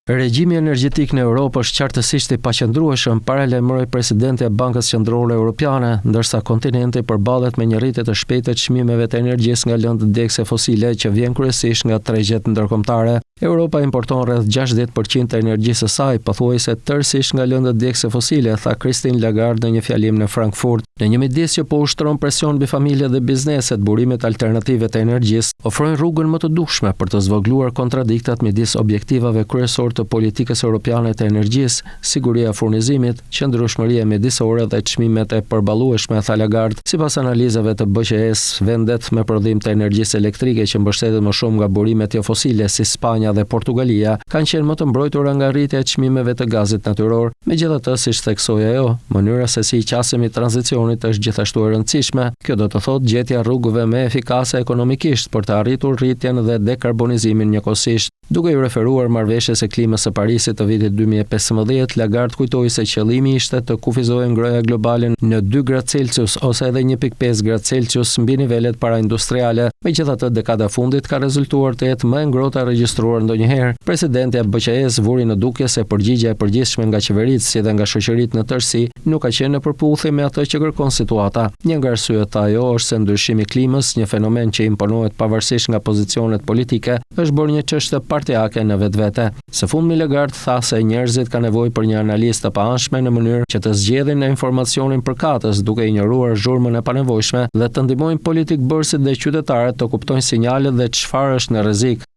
Regjimi energjetik në Europë është qartësisht i paqëndrueshëm, paralajmëroi presidentja e Bankës Qendrore Europiane, ndërsa kontinenti përballet me një rritje të shpejtë të çmimeve të energjisë nga lëndët djegëse fosile që vjen kryesisht nga tregjet ndërkombëtare. Europa importon rreth 60% të energjisë së saj, pothuajse tërësisht nga lëndët djegëse fosile, tha Christine Lagarde në një fjalim në Frankfurt. Në një mjedis që po ushtron presion mbi familjet dhe bizneset, burimet alternative të energjisë ofrojnë rrugën më të dukshme për të zvogëluar kontradiktat midis objektivave kryesorë të politikës europiane të energjisë, siguria e furnizimit, qëndrueshmëria mjedisore dhe çmimet e përballueshme, tha Lagarde. Sipas analizave të BQE-së, vendet me prodhim të energjisë elektrike që mbështetet më shumë nga burimet jofosile si Spanja dhe Portugalia, kanë qenë më të mbrojtura nga rritja e çmimeve të gazit natyror. Megjithatë, siç theksoi ajo, mënyra se si i qasemi tranzicionit është gjithashtu e rëndësishme. Kjo do të thotë gjetja e rrugëve më efikase ekonomikisht për të arritur rritjen dhe dekarbonizimin njëkohësisht. Duke iu referuar Marrëveshjes së Klimës së Parisit të vitit 2015, Lagarde kujtoi se qëllimi ishte të kufizohej ngrohja globale në 2 gradë Celsius ose edhe 1.5 gradë Celsius mbi nivelet paraindustriale. Megjithatë, dekada e fundit ka rezultuar të jetë më e ngrohta e regjistruar ndonjëherë. Presidentja e BQE-së vuri në dukje se përgjigja e përgjithshme nga qeveritë si dhe nga shoqëritë në tërësi nuk ka qenë në përputhje me atë që kërkon situata. Një nga arsyet, tha ajo, është se ndryshimi i klimës, një fenomen që imponohet pavarësisht nga pozicionet politike, është bërë një çështje partiake në vetvete. Së fundmi Lagarde tha se njerëzit kanë nevojë për një analizë të paanshme në mënyrë që të zgjedhin informacionin përkatës duke injoruar zhurmën e panevojshme dhe të ndihmojnë politikëbërësit dhe qytetarët të kuptojnë sinjalet dhe çfarë është në rrezik.